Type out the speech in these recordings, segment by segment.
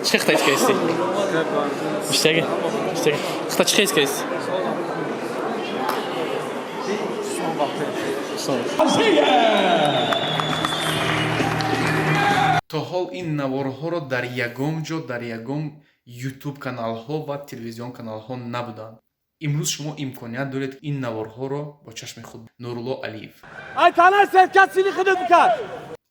Чӣ хел ҳис кардисти? Иштаги? Иштаги. Хта чӣ ҳис кардисти? То ҳол ин наворҳоро дар ягон ҷо, дар ягон ютуб каналҳо ва телевизион каналҳо набуданд. Имрӯз шумо имконият доред ин наворҳоро бо чашми худ. Нурулло Алиев,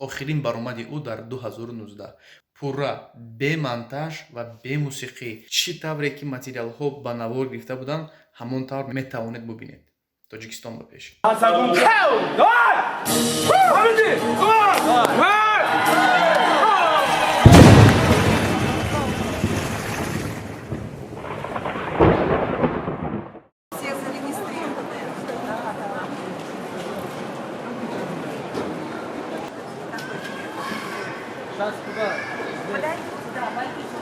охирин баромади ӯ дар 2019, пурра бемонтаж ва бемусиқӣ, чӣ тавре ки материалҳо ба навор гирифта буданд, ҳамон тавр метавонед бубинед. Тоҷикистон ба пеш! Все зарегистрированы. Да, да. Сейчас куда? Подойдите, да, пойдите.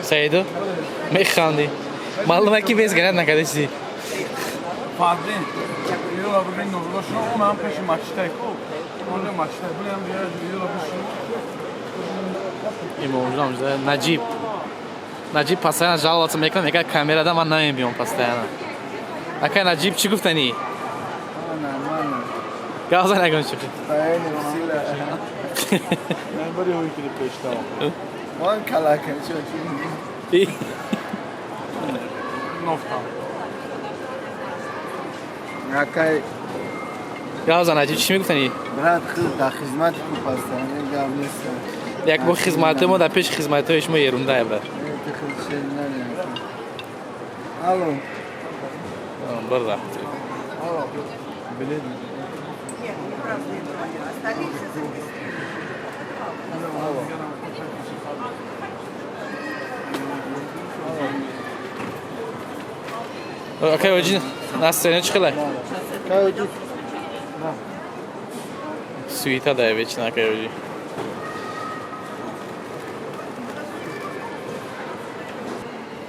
Саиду? Механди. Маълуме ки без гарат накардисти. Фардин. Юла бубин Нурулло шумо, он ҳам пеши мачитай ку. Он мачитай. Булям юла бушин. Имомҷон, Наҷиб. Наҷиб постоянно жаловаться мекунад, мегӯяд, камерада ман намебиём постоянно. Акай Наҷиб, чӣ гуфтанӣ? Нормально. Гап зан ягон чӣ. Бари ҳои ки пешта. Ман калака чо чи. Нофтам. Акай. Гап зан, Наҷиб, чӣ мегуфтанӣ? Брат, худ дар хизмати ку пастан, гап нест. Як бо хизматҳои мо дар пеши хизматҳои шумо ерундае, брат. Ти худ шер наре. Алло. Бір рафт. Алло. Билет. Нет, не праздные брони. Остальные все зарегистрированы. Акай оҷи, настроение чӣ хелай? Кай оҷи? Суета дая вечно, акай оҷи.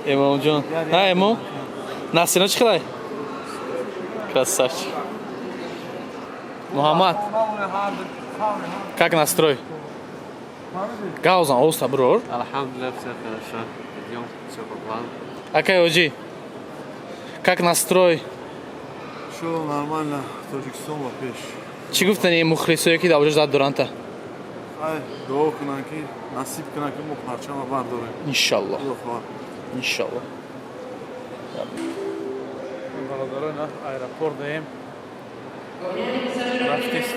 Эмомҷон. На, Эмом? Настроение чӣ хелай? Красавчик. Муҳаммад, как настрой? Гаузан, оста, брор. Алхамдулillah, все хорошо. Идем, все по плану. Акай оҷи, как настрой? Шо нормально. Тоҷикистон ба пеш. Чӣ гуфтани мухлисое ки дар оҷо зад доранта? Ай, дуо кунанд ки насиб кунанд ки мо парчама бардорем. Иншалло. Худо хоҳад. Иншалло. Бародарон, на аэропорт даем. Рафтист.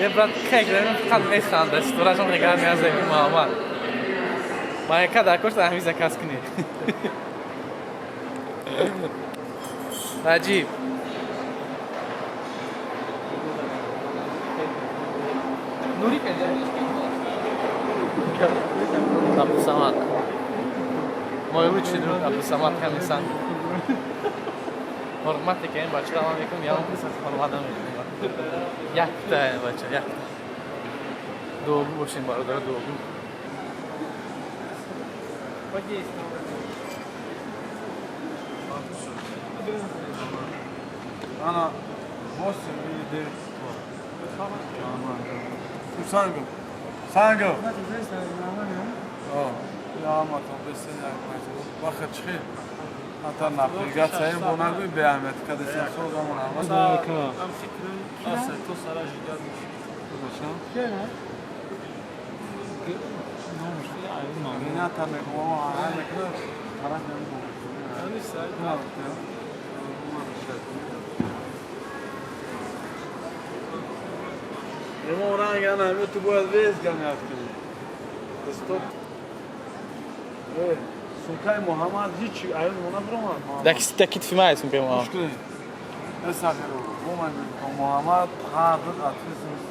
Е, брат, как фақат механда, ситорашон нигоҳ меаза ки Муҳаммад. Ма яка дар кошта ҳамин заказ кунӣ. Наҷиб. Нури каҷа? Абдусамад. Мой лучший друг Абдусамад Хамисан. Ҳурмате ки ин бачаро ман мекунам, ягон кас ҳурмат намекунам. Якта ин бача, якта. Дуогӯ бошем, бародар, дуогӯ. Ана 8 или 9. Санго. Санго. Я ама то бесен як вақт чихи. Ата напрягаться им бо нагӯй беаҳамият кадесен созамон ама. Рената мегӯм, ҳар мекунад, тараф намегӯм. Емо ранг ана ҳамин ту бояд вез гамият кунӣ. Стоп. Э, сумкаи Муҳаммад ҳеҷ аюн мо набиромад. Дар китфи ман аст мумкин. Гӯш кунед. Э, сағиро, бо ман мегӯям, Муҳаммад ҳар рӯз ответственность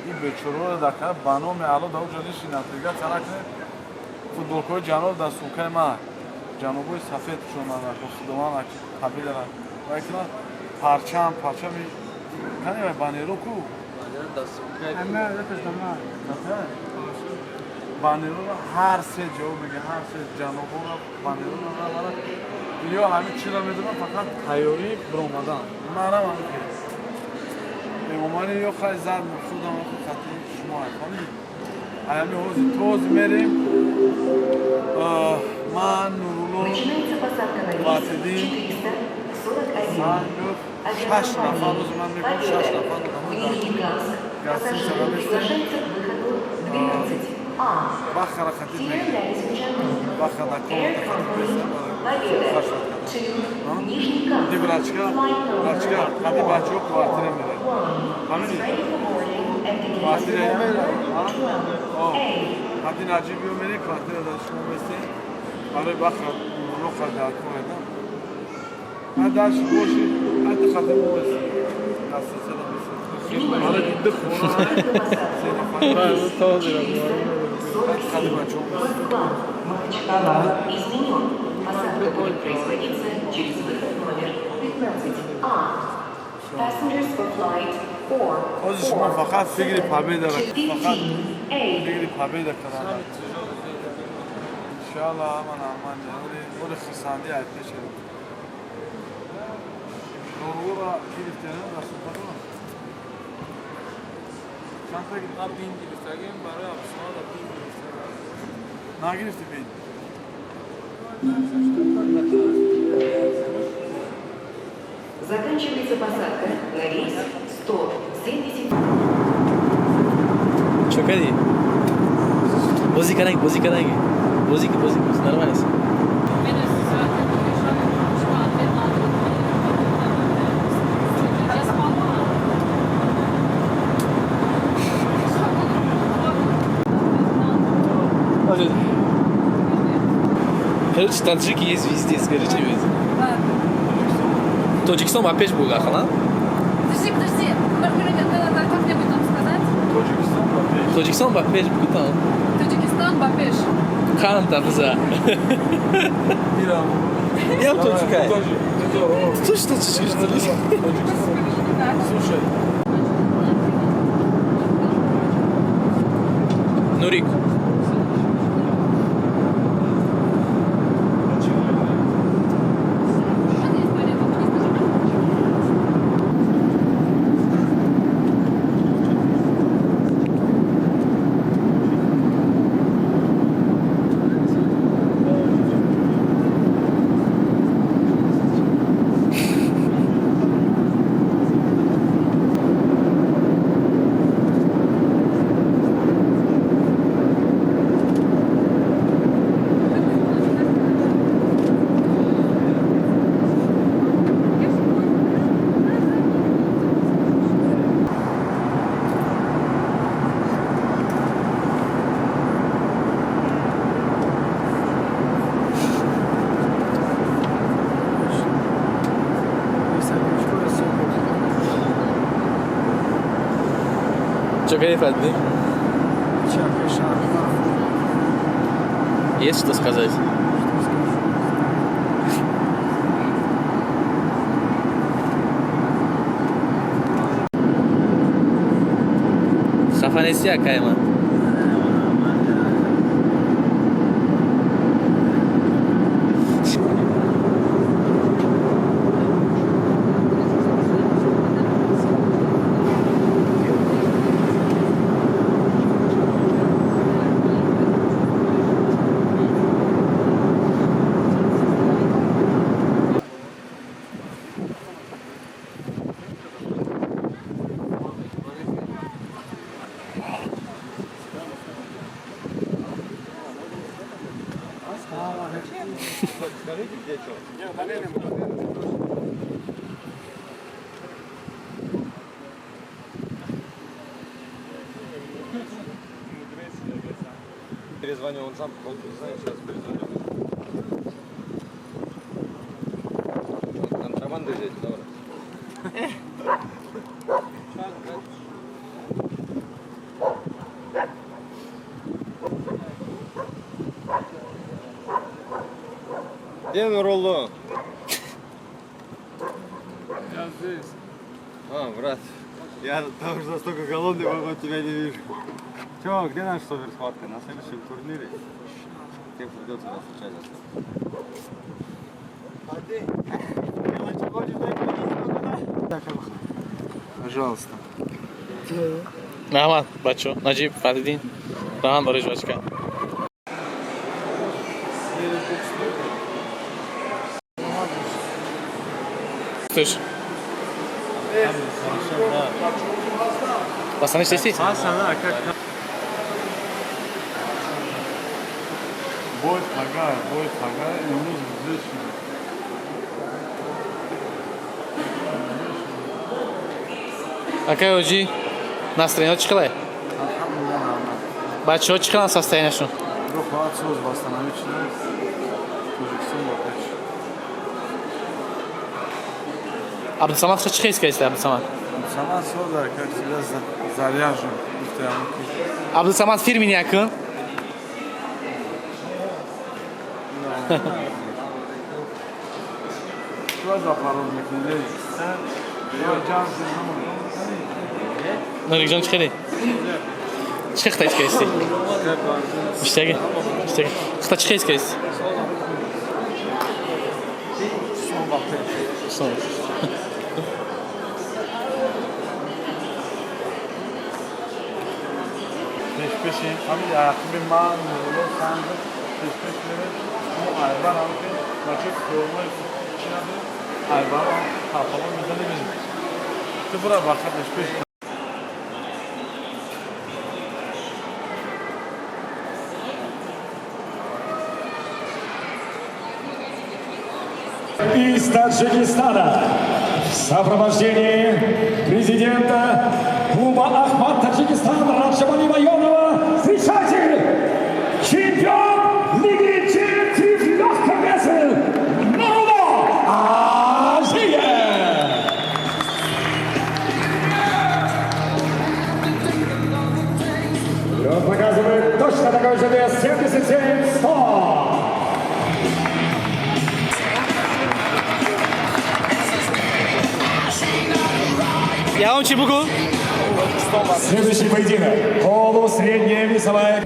ин бечораро дар кара ба номи Алло дар оҷо нишин, напрягаться накунед. Футболкаҳои ҷаноб дар сумкаи ман. Ҷанобҳои сафед пӯшонанд, худованд қабилара. Вай кунад парчам, парчами кани вай банеро ку? Банероро ҳар се ҷавоб мегӯяд, ҳар се ҷанобҳоро банероро набарад. Ё ҳамин чиро медонам, фақат тайёрӣ биромадан. Манам ҳамин хел. Эмомалӣ ё хай зад худам хати шумо фаҳмидӣ? Аями ҳозир тоз мерем. Ман, Нурулло, Фатидин, Сангов, шаш нафар рӯзи ман мегӯям, шаш нафар гостиницара местем. Бахара хатид мегирем. Бахара комната хатид местем. Ди брачка, брачка, хади бачаҳо квартира мерем. Фаҳмидӣ? Квартира хади Наҷиб биё мерем, квартира дар шумо местем. Барои бахара Нурулло дар кор ҳад дальше боши, ҳад хати мо местем. Гостиницада местем. Барои ду хона се нафар. Хади бачаҳо местем. Посадка будет производиться через выход номер 15А. Passengers for flight 4, ҳозир шумо фақат фикри победаро, фақат фикри победа кардан. Иншоалло ҳама нормально. Оли хурсандӣ ай пеш Нуруллоро гирифтем расултатон. Чанд та гирифтем? Ман бин гирифтагим барои Абдусамада бин гирифтем. Нагирифтӣ бин? Заканчивается посадка на рейс 170. Чё кардӣ? Бозӣ карданги, бозӣ карданги. Бозӣ ки бозӣ, бозӣ нормально аст. Короче, таджики есть везде, скажите мне. Тоҷикистон ба пеш буд ақалан. Подожди, подожди. Надо как-нибудь там сказать. Тоҷикистон ба пеш. Тоҷикистон ба пеш буд там. Таджикистан ба пеш. Қанд тафза. Ирам. Я тоҷикай. Тоҷик. Ты что, тоҷик, что ли? Слушай. Нурик. Чё кайф одни? Есть что сказать? Хафа нести акайма? Перезвоню, он сам, он не знает, сейчас перезвоню. Контрабанда здесь, добро. Где Нурулло? Я здесь. А, брат, я там уже настолько голодный, вот тебя не вижу. Чё, где наша суперсхватка? На следующем турнире? Тебе придется нас встречать. Пожалуйста. Раҳмат, бачо. Наҷиб, Фаҳриддин. Раҳмат барои жвачка. Слышь. Пацаны, что? Бой тагай, бой тагай, имрӯз зеш. Акай оҷи, настроение чӣ хелай? Бачаҳо чӣ хелан состояниешон? Худо хоҳад, соз восстановить шуда. Тоҷикистон ба пеш. Абдусамад чӣ хел кардиста, Абдусамад? Самад соз, как всегда, заряжен. Гуфтаям ки Абдусамад фирмини якун. Чӣ за пароз мекунӣ? Ё ҷамъ Нурикҷон, чӣ хеле? Чӣ хел кардисти? Иштаги? Иштаги. Хта чӣ хел кардисти? Сон. Пешпеши ҳамин ақиби ман, Нурулло, Санҷ пешпеш мерем. Мо айбарам ки бача формаи чӣ надорем, айбарам хафалон мезанем. Ту бура баха пешпеш. Из Таджикистана в сопровождении президента клуба «Ахмат Таджикистан» Раджабали Байонова. Встречайте, чемпион Лиги GMT в легком весе Нурулло Азиев! И он показывает точно такой же вес 77-100. Ягон чӣ бугӯ? Следующий поединок. Полусредняя весовая.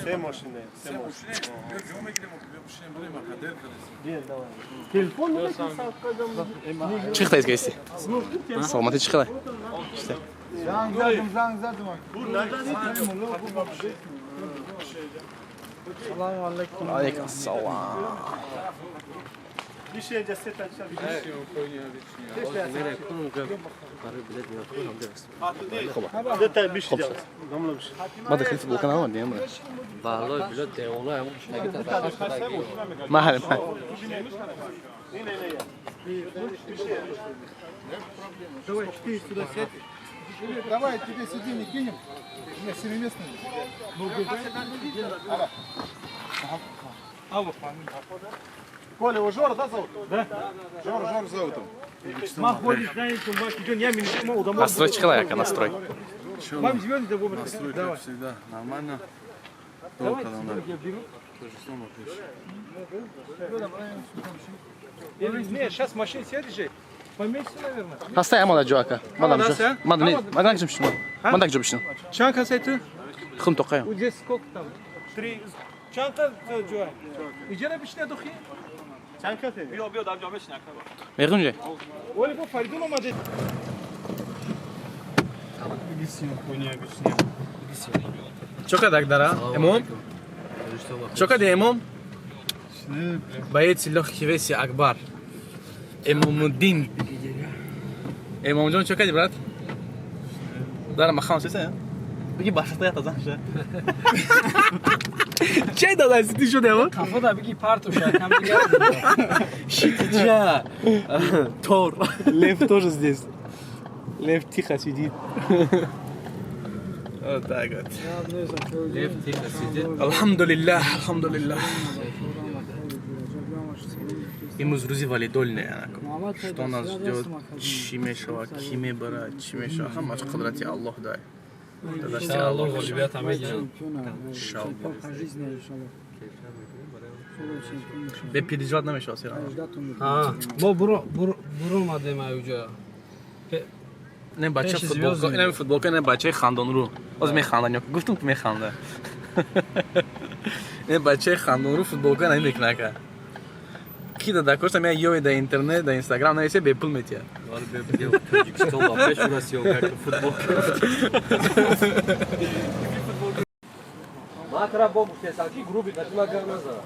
Се мошине, се мошине. Чӣ хел кардисти? Саломатӣ чӣ хелай? Занг задум, занг задум. Салому алейкум. Алейкум салом. Ма дохили футболка наомадем, брат. Валлоҳи било девона ҳамон Маҳали. Давай, ты сюда сядь. Давай, тебе сиденье кинем. У меня семиместный. Ну, Алло. Коля, его Жора, да, зовут? Да. Жора, Жора зовут. Настрой человека, настрой. Настрой, как всегда, нормально. Только надо. Сейчас в машине сядешь, поместишься, наверное. Ҳастай ҳамада ҷо ака. Мадам ҷо. Мадам не, мадам ҷо бишин. Мадам ҷо бишин. Чанд касай ту? Хум тоқаям. Здесь сколько там? Три. Чанд та ҷой? Иҷа набишина духи? Чанд касай? Биё, биё, дар ҷо бишин, ака. Меғун ҷой. Оли бо Фаридун омаде. Чо кадак дара? Эмом? Чо кади эмом? Боец легкий весе Акбар. Эмомуддин. Эмомҷон чо кади, брат? Дара махам сеса? Биги башата ята занша. Чай дада сити шуде мо? Хафода биги партуша кам дигар. Шитиджа. Тор. Лев тоже здесь. Лев тихо сидит. Вот так вот. Лев тихо сидит. Алҳамдулиллаҳ, алҳамдулиллаҳ. Имрӯз рӯзи валидольне. Что нас ждёт, чӣ мешава, кӣ мебара, чӣ мешава, ҳамаш қудрати Аллоҳ дай. Дасти Аллоҳ ғолибият мегирад. Иншаллоҳ. Бе переживать намешава сера. А, мо буро буромадем аюҷа. Не бача футболка, не футболка, не бачаи хандонрӯ. Оз механда, гуфтум ки механда. Не бачаи хандонрӯ футболка намекуна ака. Ки да кошта мя ёве да интернет, да инстаграм нависе бепул метия. Тоҷикистон ба пеш расиён футболка. Макра бо гуфтесаки груби катила наза.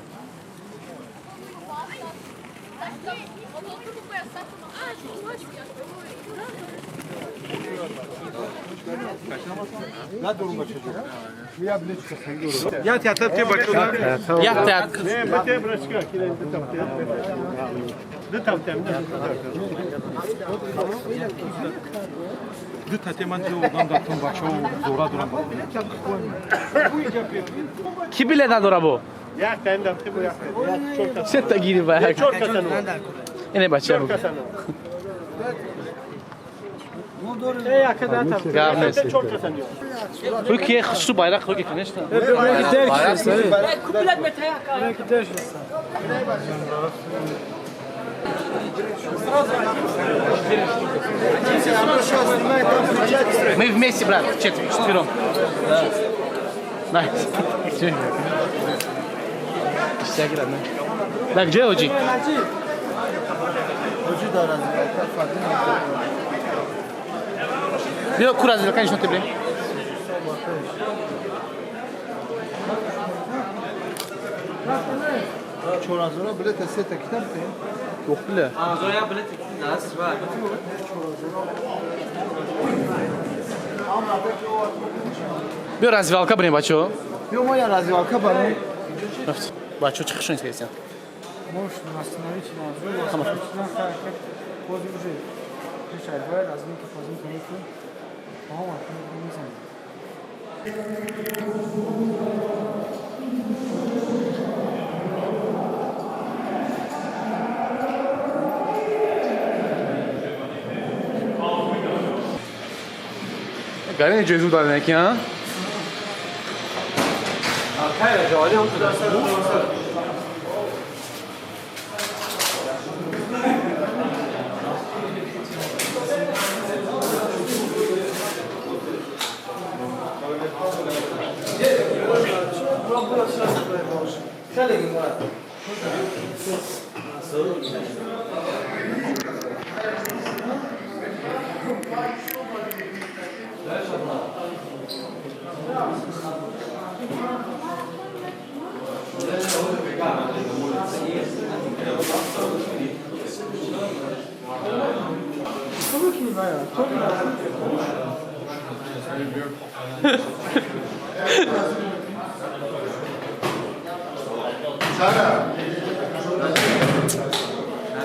Ки билет надора бо? Сета гири ба як. Ине бача бу. Гап нест. Руки хушру байрақ руки, конечно. Мы вместе, брат, четвером. Найс. Да, где Оджи? Оджи да развивалка, Фадин. Биё ку развивалка нишон тебре. Чоразора билета сета китаб те? Yo'q. Азоя билет даст ва. Биё развивалка бирем, бачаҳо. Биё мо я развивалка барем. Бачаҳо чӣ хушон истан? Можешь остановить на Поздно уже. Слушай, давай разминка, разминка, разминка. Мама, не знаю. Гарини ҷойзу дадем ки, а?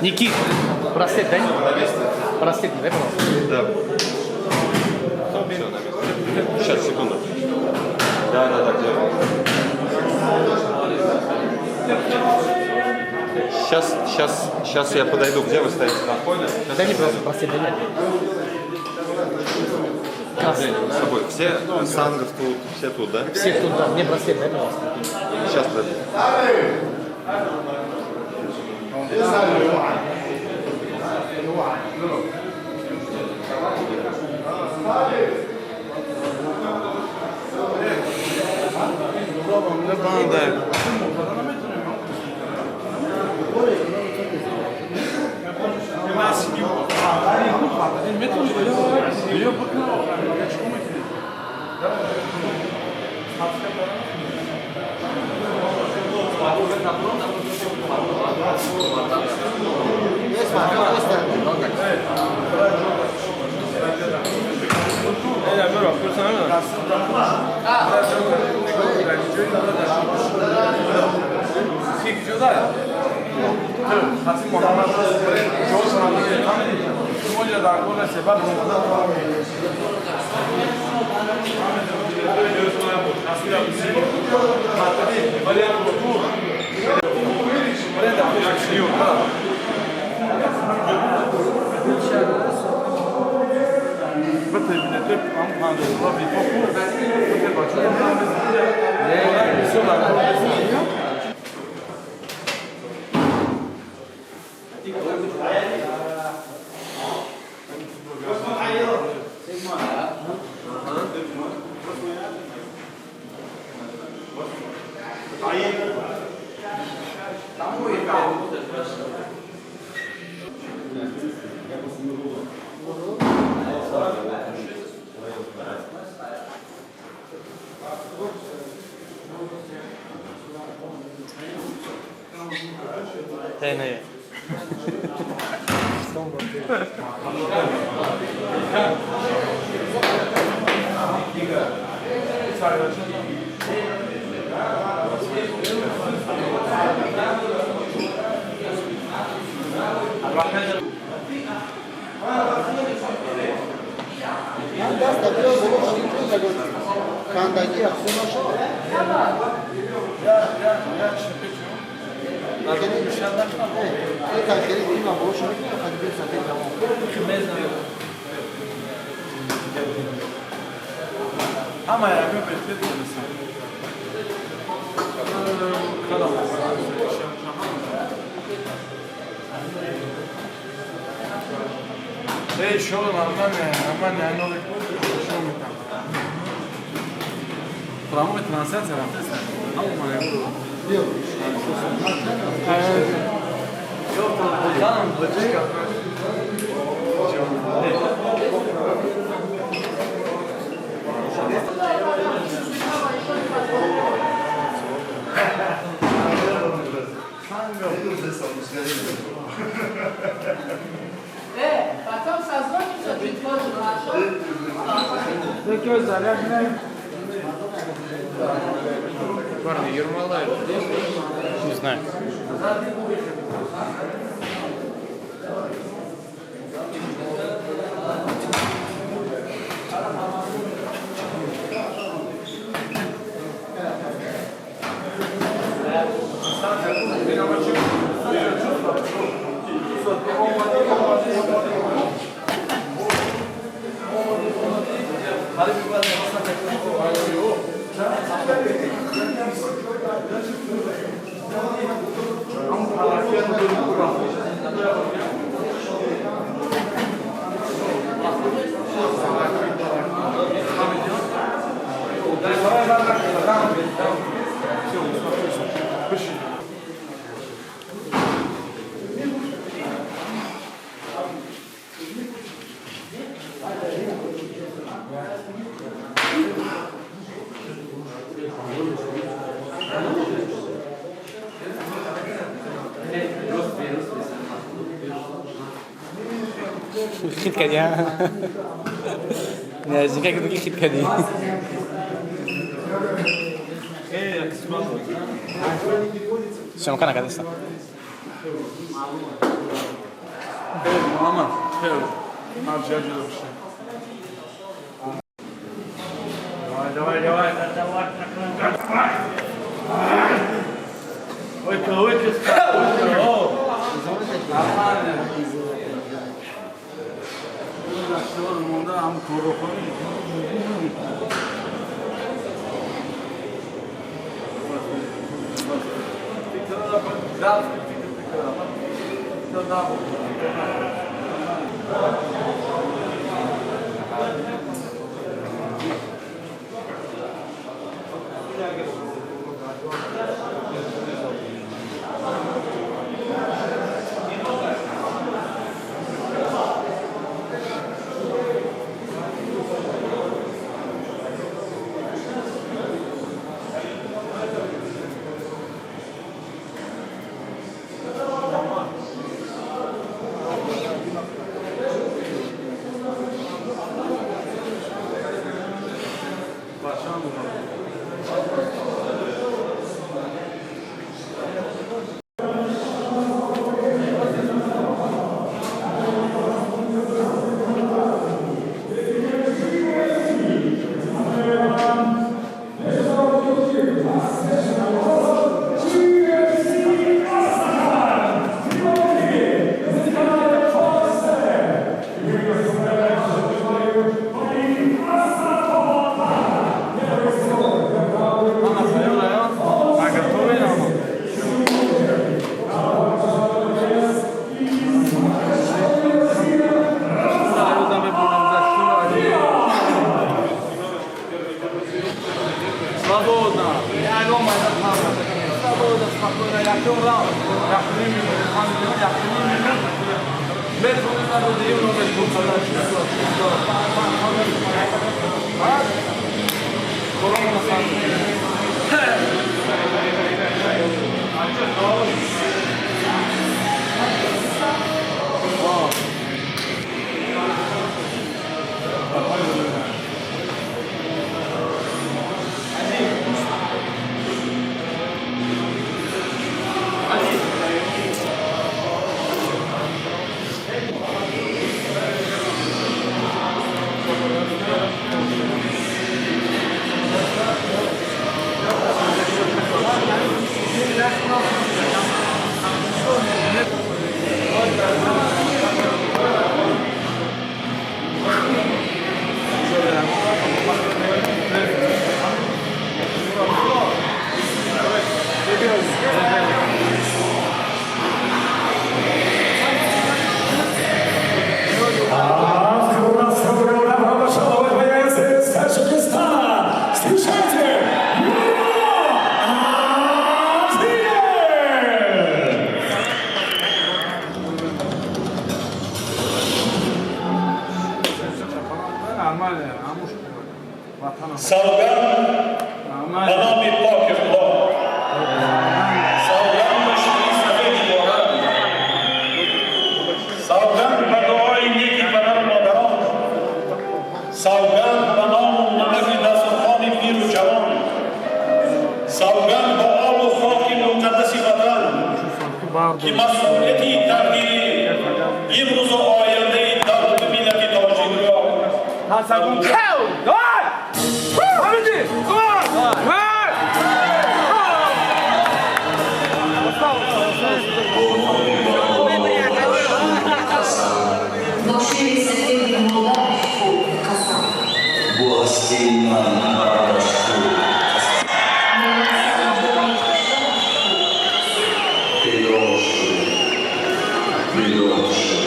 Никит, браслет дай. Браслет дай, пожалуйста. Да. Все, на месте. Сейчас, секунду. Да, где? Сейчас я подойду. Где вы стоите? На входе? Дай мне, пожалуйста, браслет, дай мне. С собой. Все Сангов тут, все тут, да? Все тут, да. Мне браслет дай, пожалуйста. Сейчас подойду. Потом созвонимся чуть позже, хорошо? Парни, Ермолаев здесь? Не знаю. Хит кардӣ, наздика ки хит кардӣ. Съёмка накардеста. Муҳаммад, хел. Ҳар ҷо бошӣ. Давай, давай, давай, давай. Ойка, ойка, ойка, о. Нормально. Монда ҳам корохонӣ. Свободно. Я дома, это Свободно, спокойно. Якум раунд. Якум минут, якум минут. Метавонем надодием номер буд. Боец из Таджикистана. Встречайте, Юрий Азиев! Нормально, ҳамуш ватанам. Савганд ба номи поки Худо, савганд ба шири сафеди боран, савганд ба дуои неки падару модарон, савганд ба ному намаки дастурхони пиру ҷавон, савганд ба обу хоки муқаддаси ватан, ки масъулияти тақдири имрӯзу ояндаи давлату миллати тоҷикро Давай! Ҳамиди! Давай! Бо шири сафеди модари худ қасам. Бо ҳастии ман барояш худ Мерасам ҷони хушаш худ. Бедор шуд, бедор шуд.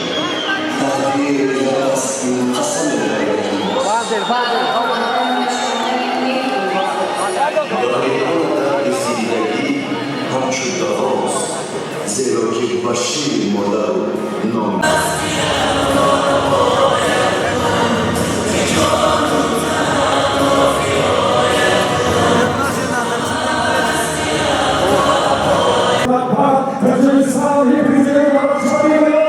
Тақдир дар дасти қасами ғайрати мост. Ба омадан нишонаи меҳру вафо. Ва ҳайрон дарди зиндагӣ ҳамчун давост, зеро ки ба шири модару ном. Таджикистан Екатерина Шарипова.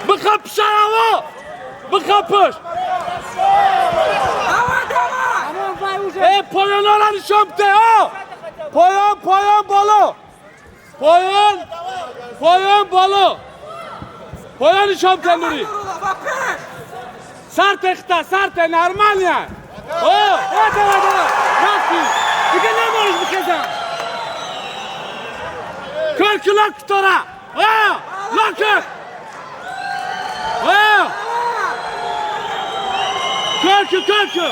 Бихапш, аво! Бихапш! Э, поёнора нишон бите, о! Поён, поён, боло! Поён, поён, боло! Поён нишон бите, Нури! Сарте хта, сарте, нормально! О, давай, давай, давай! Рафти! Дига намориш бихезам! Кор ки локт дора! О, локт! О! Кор ки, кор ки!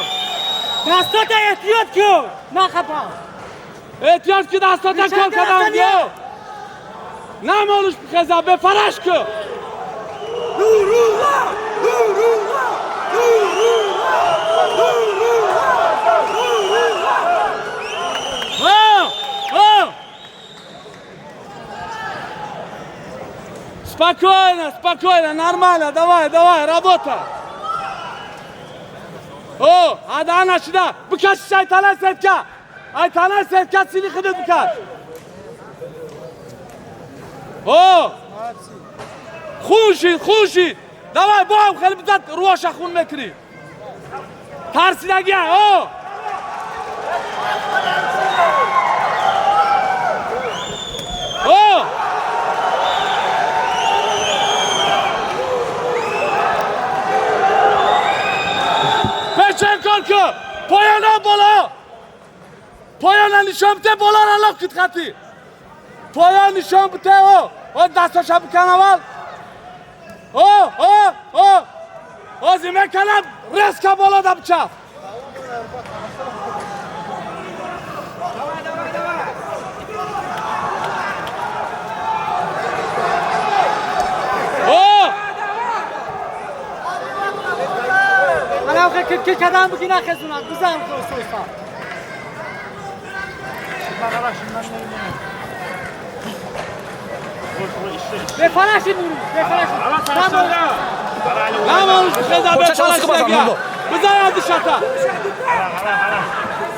Дастата эҳтиёт кун, нахапа. Эҳтиёт ки дастата кор кардам, ё! Намониш бихезам, бефараш ку! Нурулло! Нурулло! Нурулло! Нурулло! Нурулло! О! О! Спокойно, спокойно, нормально, давай, давай, работай. О, адана шуда, бикаш шайтана сетка. Айтана сетка сили худат бикаш. О! Хун шид, хун шид. Давай, бо ҳам хеле бизад рӯаша хун мекунӣ. Тарсидагия, о! О! Печен кор кун! Поёна боло! Поёна нишон бите, болора лоқ кит хати! Поён нишон бите, о! О, дасташа бикан аввал! О, о, о! Ози меканам, резко боло да бичаф! Давай, давай, давай! О! Алам ки кадам буки нахезунад, бизан хӯсӯса. Бефараши нуру, бефараши. Намониш бихезам, бефараш дагия! Бизан ади шата!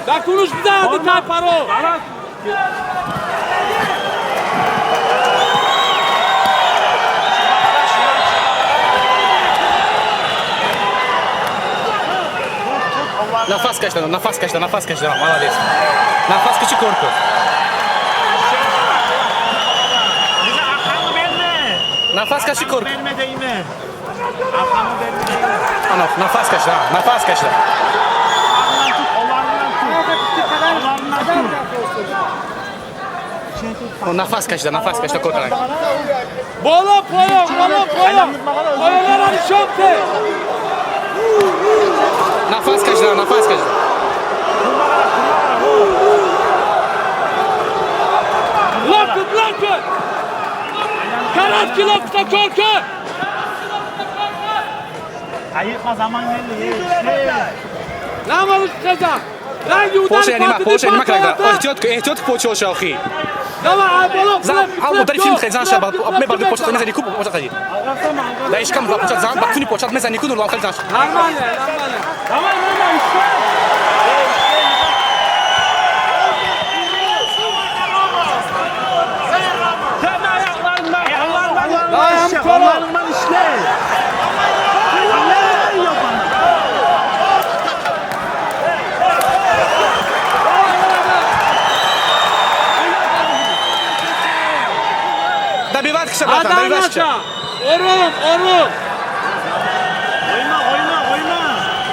Дакунуш бизан ади тайпаро! Нафас кашидан, нафас кашидан, нафас кашидан, молодец. Нафас каши кор кун. Нафас каши кор кун. Ана, нафас кашидан, нафас кашидан. Нафас кашидан, нафас кашидан кор кун. Боло, поён, боло, поён. Поёнара нишон бите. Нафас кашидан, нафас кашидан. Локт, локт! Короткий локта кор кун! Ayıkma zaman geldi. Намониш бихезам! Ранги удари Поча нима, поча нима карда. Эҳтиёт ку, эҳтиёт ку поча охи. Давай, ай боло, Зан, а удари филм хезан ша, мебарди поча мезани ку поча хади. Да ишкам ла поча зан, ба куни поча мезани ку нурлан хезан. Нормально, нормально. Давай, давай, işte. Sen ayaklarından, kollarından işle, kollarından işle. Ne yiyor bana? Добивать киша, братан, добивать киша. Ором, ором. Oyna, oyna, oyna.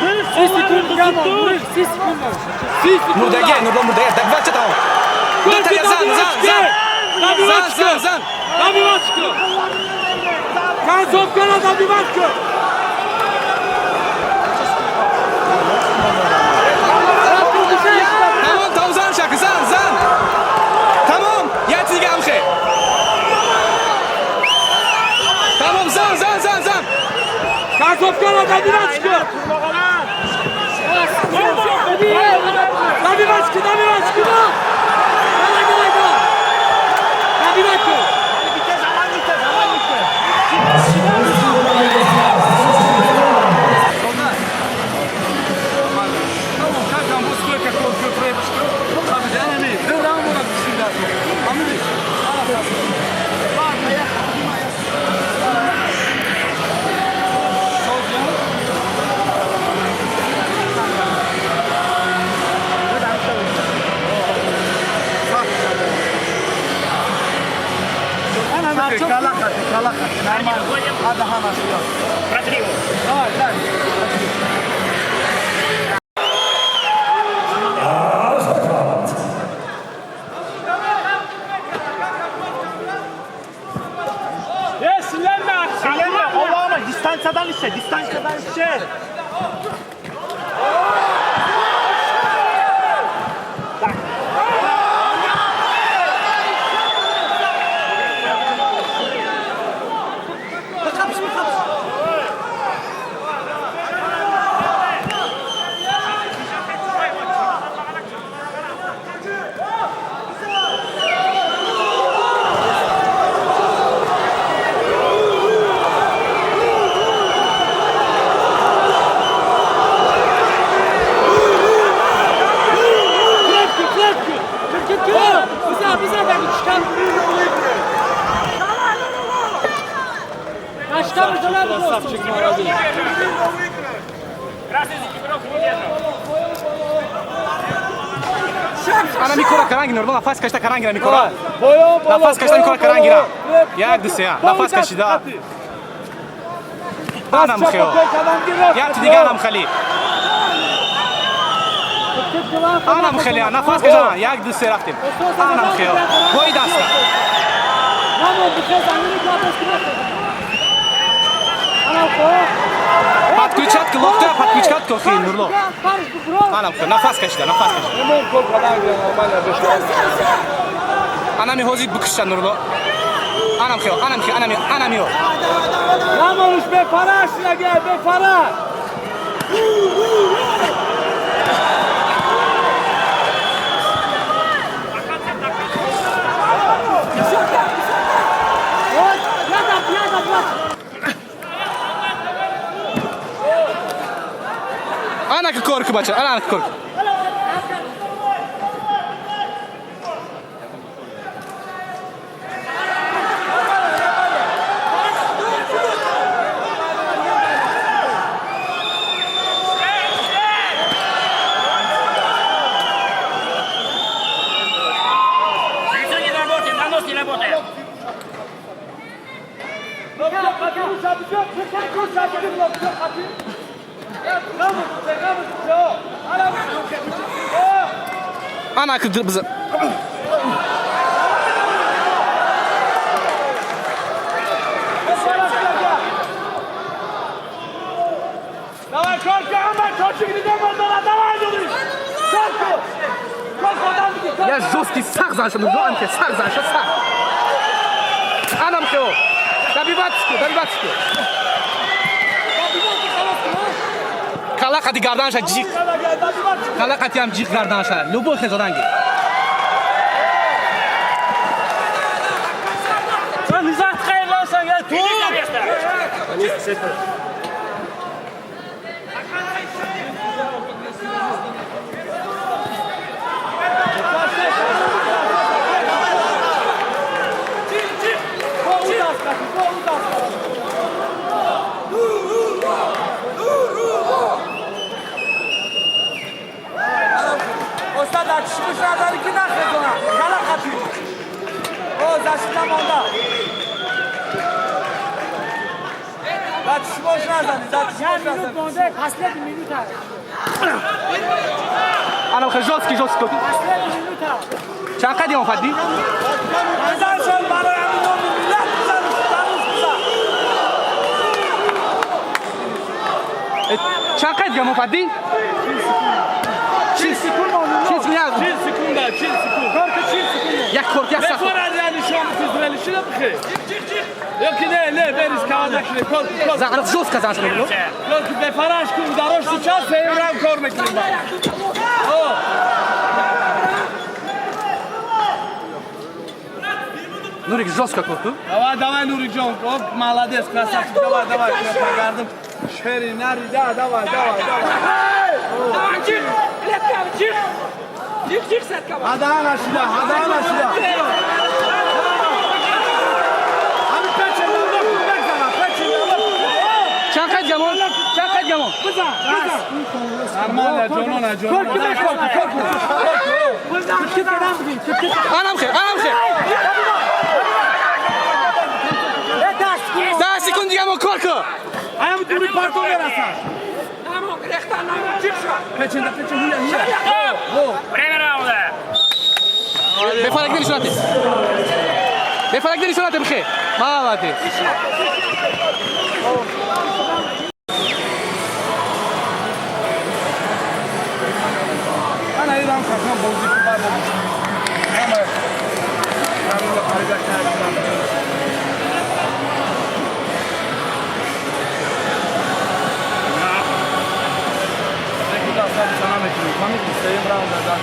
30 секунд камон, 30 секунд. Мурдаге, Нурлан мурдаге, добивать киша тамом. Дуталя зан, зан, зан. Зан, зан, зан. Добивать ку. Концовкара добивать ку. Тамом, тамом, зан шак, зан, зан. Тамом, я дига амхе. Тамом, зан, зан, зан, зан. Концовкара добивать ку. Добивать ку, добивать ку. Давай, давай, давай. Добивать ку. Bitti, zaman bitti, zaman bitti. Тамом, какам бо сколько кор кӯ пребш ку. Қабиданами, ду раунд бишида. Фаҳмидӣ? Смотри его. Давай, дай. Sinirlenme. Allah'ıma distansiyadan işe, distansiyadan işe. Ана микора карангина, нафас кашида карангина микора. Нафас кашида микора карангина. Як, ду, се, нафас кашида. Анам хео. Як дигарам хали. Анам хели, нафас кашида. Як, ду, се рафтем. Анам хео. Бой даста. Подключатка, локтя, подключатка, хи, Нурло. Анам хео, нафас кашида, нафас кашида. Анами ҳозир бикушта Нурло. Анам хео, анам хео, анами, анамио. Намонуш бефараш нага, бефараш. Ана ки кор ку бача, ана ки кор ку. Ана ки биза. Давай, корка, ама корчик не дамон, давай, Нури. Корку. Корку дам ки. Я жёсткий сах занша, Нурло, анке сах занша, сах. Анам хео. Добиваться, добиваться. Калақати гарданша ҷиқ. Калақати ҳам ҷиқ гарданша. Любой хезоданги. Анам хе жёсткий, жёсткий. Чанд қадим офадӣ? Чанд қадим офадӣ? 40 секунд. 40 секунд. Як корт, як сахт. Зағрат жёстко занш мекунад. Бефараш кун, дарош сейчас сеюм кор мекунем. Нурик жёстко кор кун. Давай, давай, Нурик ҷон. Оп, молодец, красавчик. Давай, давай, погардим. Шери, нари, да, давай, давай, давай. Давай, чих! Клетка, чих! Чих, чих, сетка. Ҳадаана шуда, ҳадаана шуда. Ҳамин пече лалок бигзара, пече лалок. Чанд қад гамон? Чанд қад гамон? Бизан, бизан. Нормально, ҷонона, ҷонона. Кор кун, кор кун, кор кун. Анам хе, анам хе. 10 секунд дига мо кор кун. Аям дури парто мерасад. Печенда, печен, хуя, хуя. Время раунда. Бефарак нишонате. Бефарак нишонате бихе. Молодец. Ана ирам хасан бозӣ бар бозӣ. Ҳама ҳамин харида кардам. Сеюм раунда дар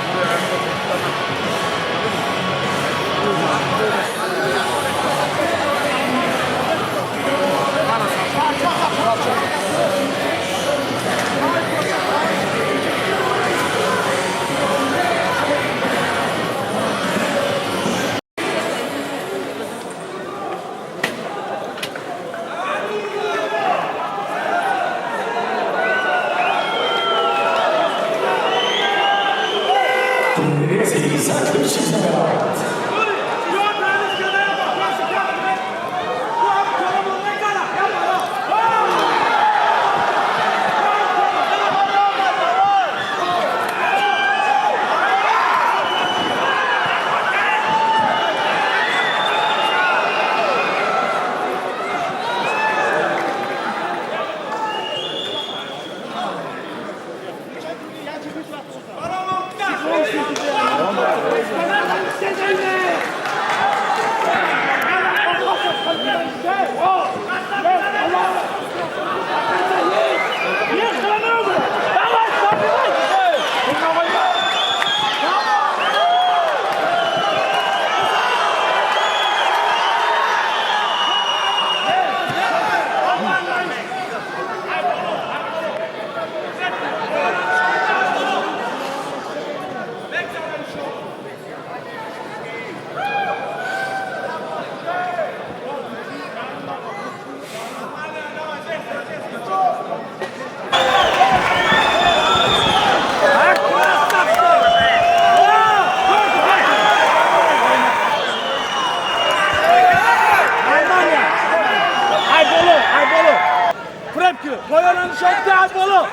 Третий раунд.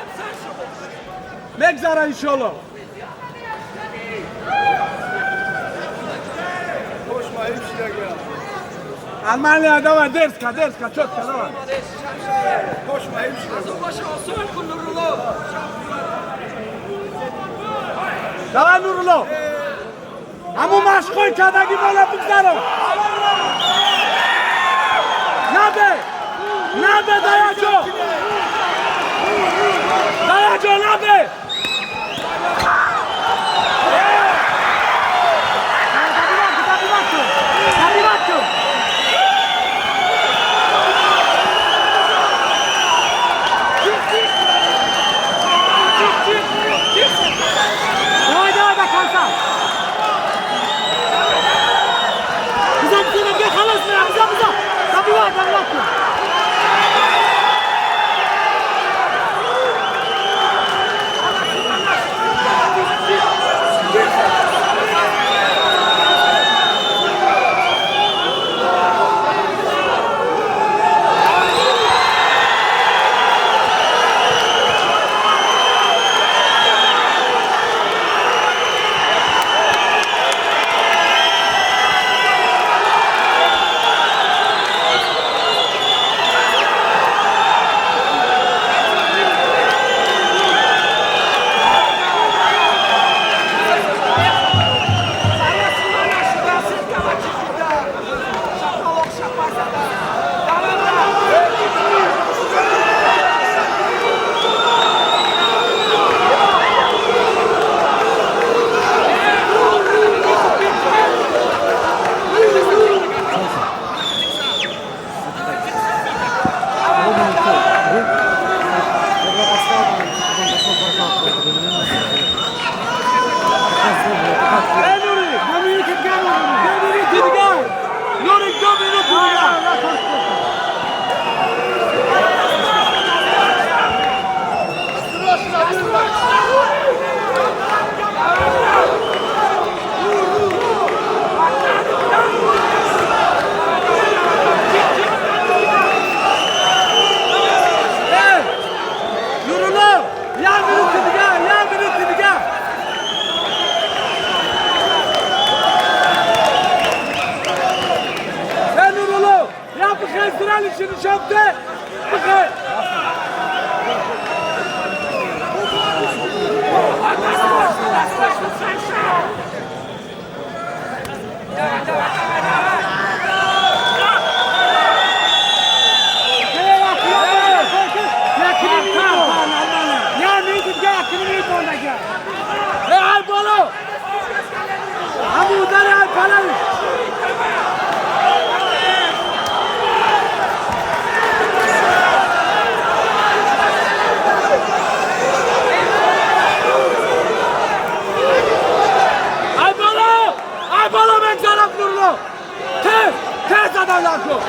Мегзара иншолло. Алмания, давай, дерзко, дерзко, четко, давай. Давай, Нурулло. Аму машқҳои кадаги бола бигзаром. Набе! Набе, даяҷо! Даяҷо, набе! Давай, давай до конца. Бизан, бизан, бизан, халос, бизан, бизан. Добивай, добивай. дако.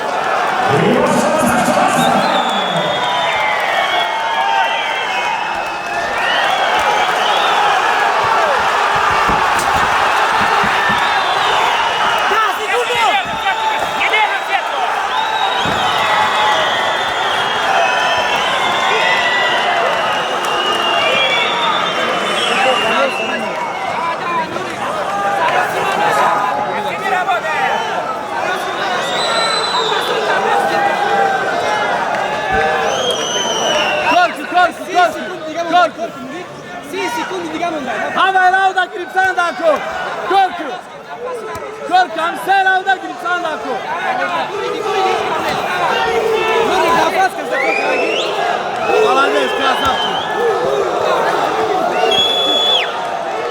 Ҳамаи рауда гирифтан дако. Корку. Корку, ҳам се рауда гирифтан дако. Молодец, красавчик.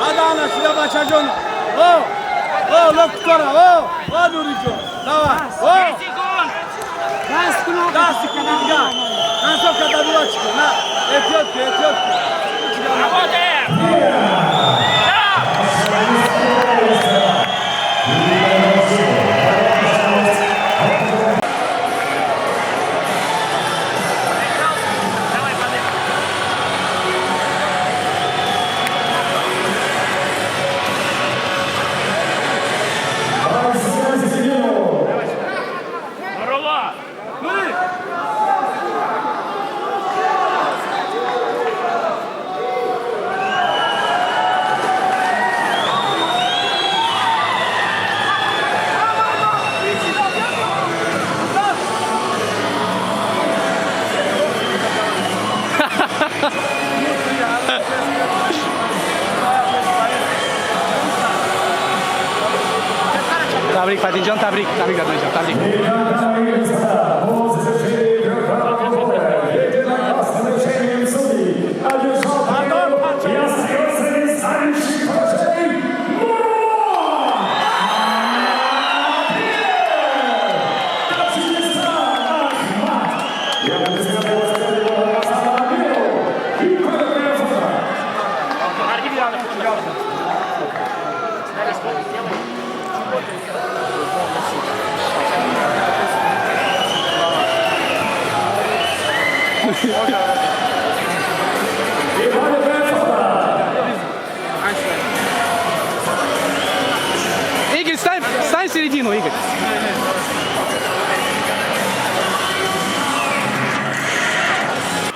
Адана сюда, бачаҷон. О, о, локтора, о, о, Нуриҷон. Давай. О. 10 секунд дига. Концовка добивачка. На, эфиопки, эфиопки. Работаем! Табрик, Фатиҷон, табрик, табрик, Фатиҷон, табрик. Игорь, стань, стань в середину, Игорь.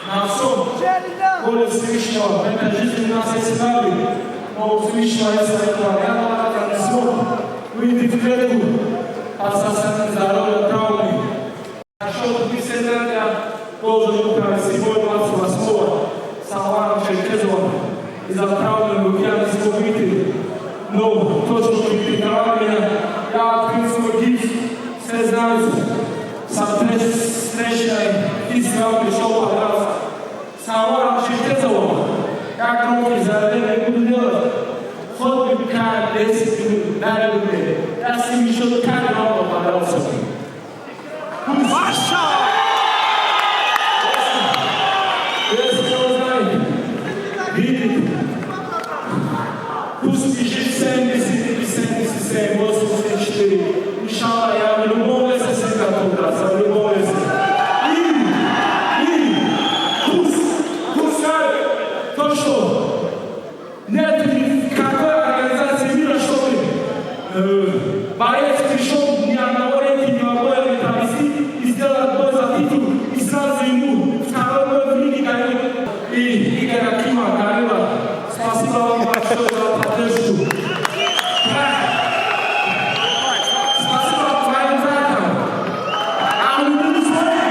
На всем воле Всевышнего, в этой жизни у нас есть нравы, но у Всевышнего есть свои планы. Я не смог выйти в клетку от состояния здоровья, травмы. Насчет присоединения должен провести бой 28-го с Аланом Черкезовым. Из-за травмы руки я не смог выйти. Но то, что критиковали меня, я открыл свой гипс, все знают, со встречной и сразу пришел подраться. С Аланом Черкезовым, как громкие заявления буду делать, хоть бы как 10 минут, дали бы мне. Я с ним еще так много подрался. Пусть! Если кто знает, видит, пусть бежит 70 или 77, 84. Иншаллах, я в любом весе с ним готов драться, в любом весе. И пусть знает то, что нет никакой организации мира, чтобы боец пришел ни одного рейтингового боя не провести и сделать бой за титул, и сразу ему второй бой в лиге дают. И Игоря Кима, Горилла, спасибо вам большое за поддержку. Спасибо моим братам. А мы будем с вами.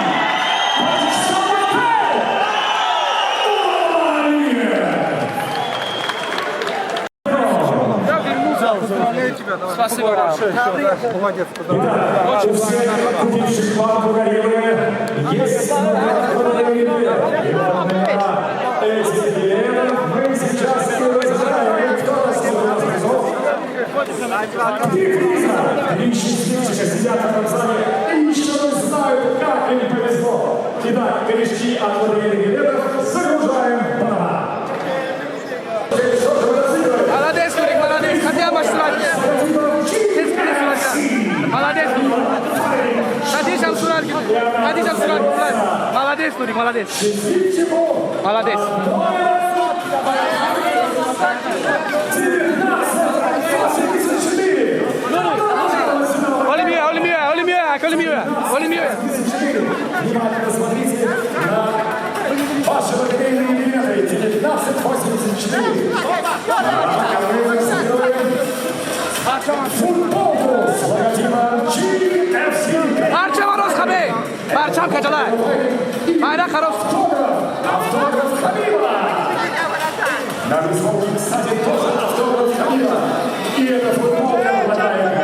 Спасибо большое. Молодец, Итак, у всех купивших плату Гориллы есть этих билетов. Мы сейчас и разыграем. Кто нас призов? Три приза! Три счастливчика сидят в этом зале и еще не знают, как им повезло. Итак, корешки от лотерейных билетов загружаем по домам. Молодец, Нурик, молодец. Хотя бы сразу. Молодец. Нурик, молодец. Молодец. Оли мия, оли мия, оли мия, оли мия, оли мия. Внимательно смотрите на ваши лотерейные билеты. 1984. Футболку с логотипом GFC. Парчам рост хабе. Парчам каҷалай. Байрақ рост. Автограф Хабиба. На бейсболке, кстати, тоже автограф Хабиба. И эта футболка обладает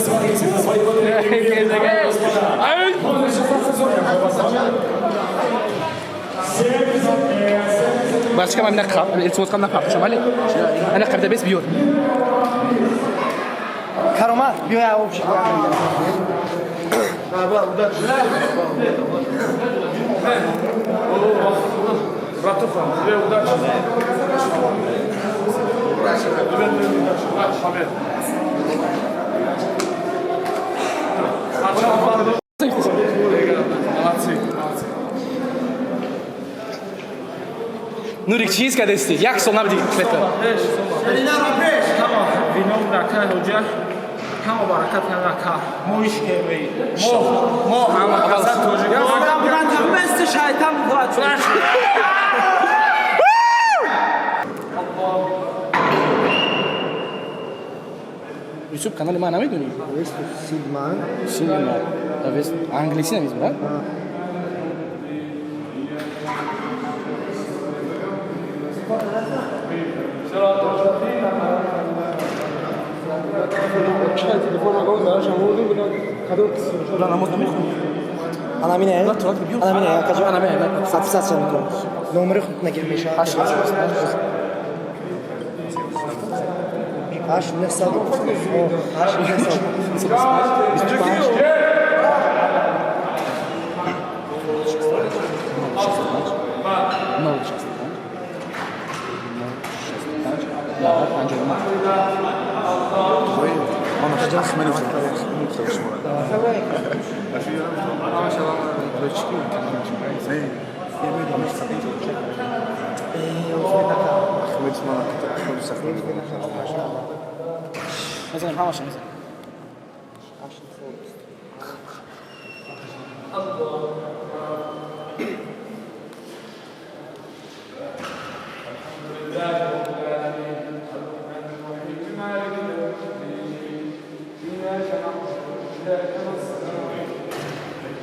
Смотрите на свои лотерейные билеты, господа. Барчикам ана қаб, илтимос қаб нафарқушам, вале ана қабда бес биёр. Каромат, биё общий. Братуха, тебе удачи. Удачи, побед. Молодцы, молодцы. Нурик, чиз кардасти? Як сол набуди клетка. Ҳама вином рака ҳоҷа, ҳама баракат рака. Мо ишкем мо мо ҳама каса тоҷикон. Шайтан бухоҳад шуд. Ютуб канали ман намедонӣ? Сидман. Сидман. Англисӣ навис, брат? Намоз намехонӣ? Анамине? Анамине, Анамине. Сатсатса мекунам. Номери худ нагир мешавад. 8 8 900 8 900 25 0 65 0 65 57 мезанем, ҳамаша мезанем.